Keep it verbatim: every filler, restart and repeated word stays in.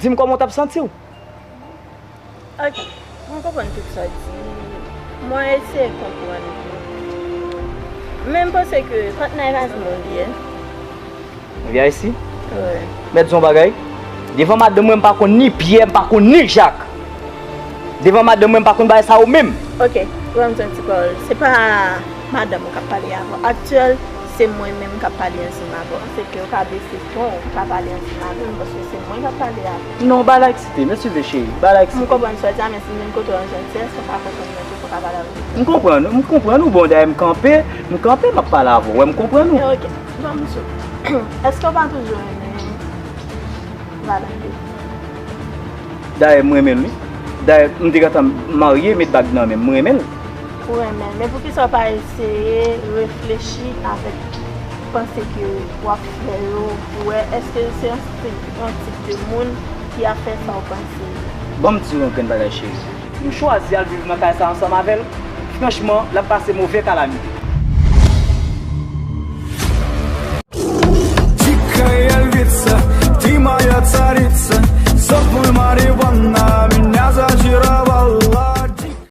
Di m kòman w t ap santi w. Ok, mwen konprann tout sa w di. Mwen eseye konprann ou. Men m panse ke patnè pa se moun li ye. Vye Ayisyen? Wi. Mèt di yon bagay. Devan madanm mwen, m pa konn ni Pyè, m pa konn ni Jak. Devan madanm mwen, m pa konn bagay sa yo menm. Ok, pran m ti pawòl. Se pa madanm ou k ap pale avè w. Aktyèl, se mwen menm k ap pale ansanm avè w. Se ke w ka bese ton, w ka pale ansanm avè m, paske se mwen k ap pale avè w. Non, ba la eksite, mèsi de cheri, ba la M eksite. Konprann sa w di a, men si m vin kote w an jantyès, ou ka konprann mwen tou, ou ka pale avè m. M konprann ou, m konprann ou, bon, dayè m kanpe, m kanpe, m ap pale avè w, wè, m konprann ou. Ok, ban m sou. Èske w pa toujou renmen Valande? Dayè, m renmen l, wi. Dayè, m te gentan marye, met bag nan men m, m renmen l. Ou renmen l, men poukisa w pa eseye reflechi avèk panse ke w ap fè yo pou wè èske se yon tip, yon tip de moun ki ap fè sa w panse? Ban m di w yon grenn bagay, cheri. M chwazi al viv nan kay sa ansanm avè l. Franchman, l ap pase move kalamite.